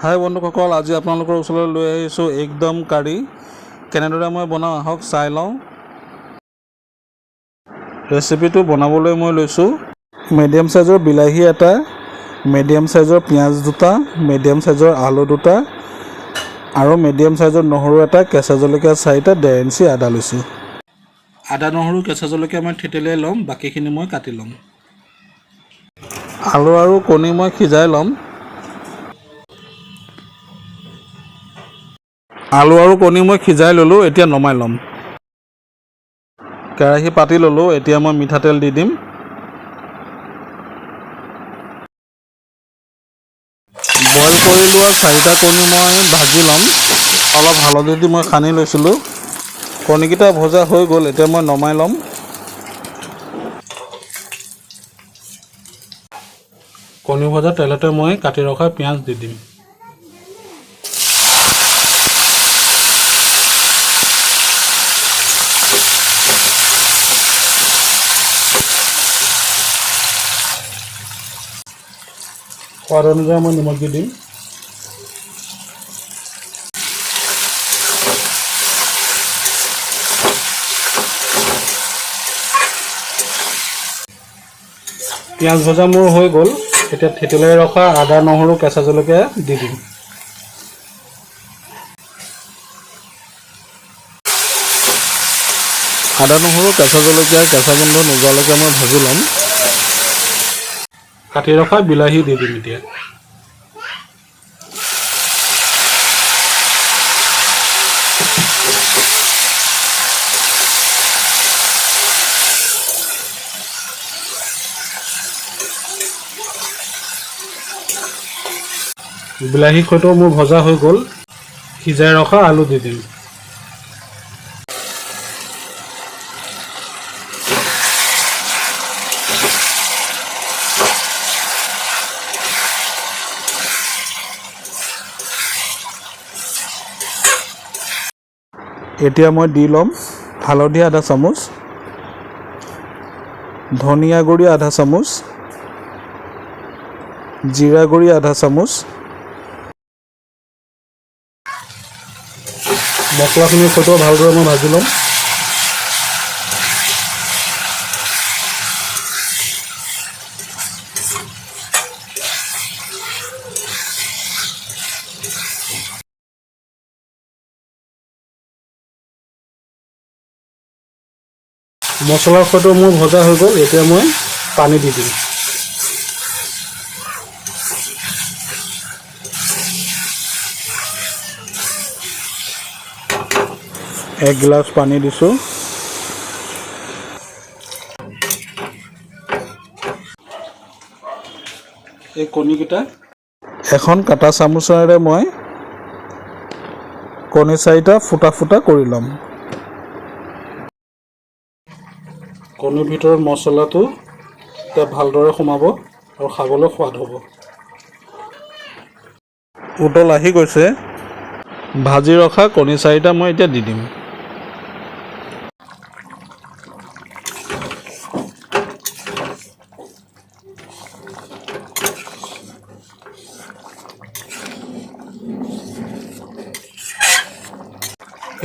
হাই বন্ধুসকল, আজি আপোনালোকৰ ওচৰলৈ লৈ আহিছোঁ একদম কাৰী। কেনেদৰে মই বনাওঁ আহক চাই লওঁ। ৰেচিপিটো বনাবলৈ মই লৈছোঁ মিডিয়াম চাইজৰ বিলাহী এটা, মিডিয়াম চাইজৰ পিঁয়াজ দুটা, মিডিয়াম চাইজৰ আলু দুটা আৰু মিডিয়াম চাইজৰ নহৰু এটা, কেঁচা জলকীয়া চাৰিটা, 1.5 ইঞ্চি আদা লৈছোঁ। আদা, নহৰু, কেঁচা জলকীয়া মই থেতেলিয়াই ল'ম, বাকীখিনি মই কাটি ল'ম। আলু আৰু কণী মই সিজাই ল'ম। আলু আৰু কণী মই সিজাই ল'লোঁ, এতিয়া নমাই ল'ম। কেৰাহী পাতি ল'লোঁ, এতিয়া মই মিঠাতেল দি দিম। বইল কৰি লোৱা চাৰিটা কণী মই ভাজি ল'ম। অলপ হালধি দি মই সানি লৈছিলোঁ। কণীকেইটা ভজা হৈ গ'ল, এতিয়া মই নমাই ল'ম। কণী ভজা তেলতে মই কাটি ৰখা পিঁয়াজ দি দিম। সোৱাদ অনুযায়ী মই নিমখ দি দিম। পিঁয়াজ ভজা মোৰ হৈ গ'ল। এতিয়া থেতেলিয়াই ৰখা আদা, নহৰু, কেঁচা জলকীয়া দি দিম। আদা, নহৰু, কেঁচা জলকীয়া কেঁচা গোন্ধ নোযোৱালৈকে মই ভাজি ল'ম। কাটি ৰখা বিলাহী দি দিম এতিয়া। বিলাহী সৈতেও মোৰ ভজা হৈ গ'ল। সিজাই ৰখা আলু দি দিম। এতিয়া মই দি ল'ম হালধি আধা চামুচ, ধনিয়া গুড়ি আধা চামুচ, জিৰা গুড়ি আধা চামুচ। মছলাখিনিৰ সৈতেও ভালদৰে মই ভাজি ল'ম। মছলাৰ সৈতেও মোৰ ভজা হৈ গ'ল। এতিয়া মই পানী দি দিম। এক গিলাচ পানী দিছোঁ। এই কণীকেইটা এখন কাটা চামুচেৰে মই কণী চাৰিটা ফুটা ফুটা কৰি ল'ম। কণীৰ ভিতৰত মছলাটো এতিয়া ভালদৰে সোমাব আৰু খাবলৈ সোৱাদ হ'ব। উতল আহি গৈছে। ভাজি ৰখা কণী চাৰিটা মই এতিয়া দি দিম।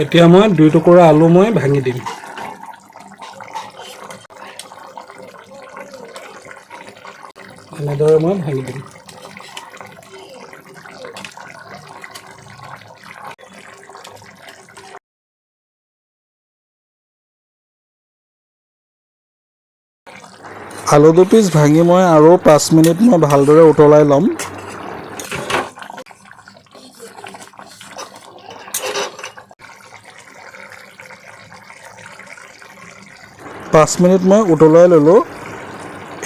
এতিয়া মই দুই টুকুৰা আলু মই ভাঙি দিম। এনেদৰে মই ভাঙি দিম। আলু দুপিচ ভাঙি মই আৰু 5 মিনিট মই ভালদৰে উতলাই ল'ম। 5 মিনিট মই উতলাই ল'লোঁ।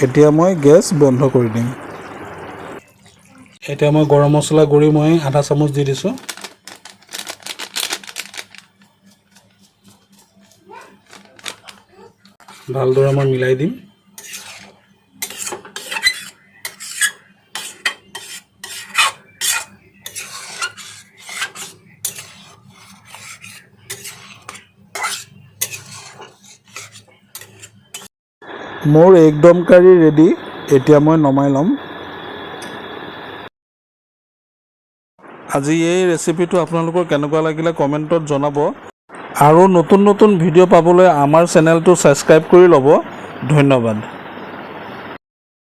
এতিয়া মই গেছ বন্ধ কৰি দিম। এতিয়া মই গৰম মছলা গুড়ি মই আধা চামুচ দি দিছোঁ। ভালদৰে মই মিলাই দিম। মোৰ একদম কাৰী ৰেডি। এতিয়া মই নমাই ল'ম। আজি এই ৰেচিপিটো আপোনালোকৰ কেনেকুৱা লাগিলে কমেণ্টত জনাব আৰু নতুন নতুন ভিডিঅ' পাবলৈ আমাৰ চেনেলটো ছাবস্ক্ৰাইব কৰি ল'ব। ধন্যবাদ।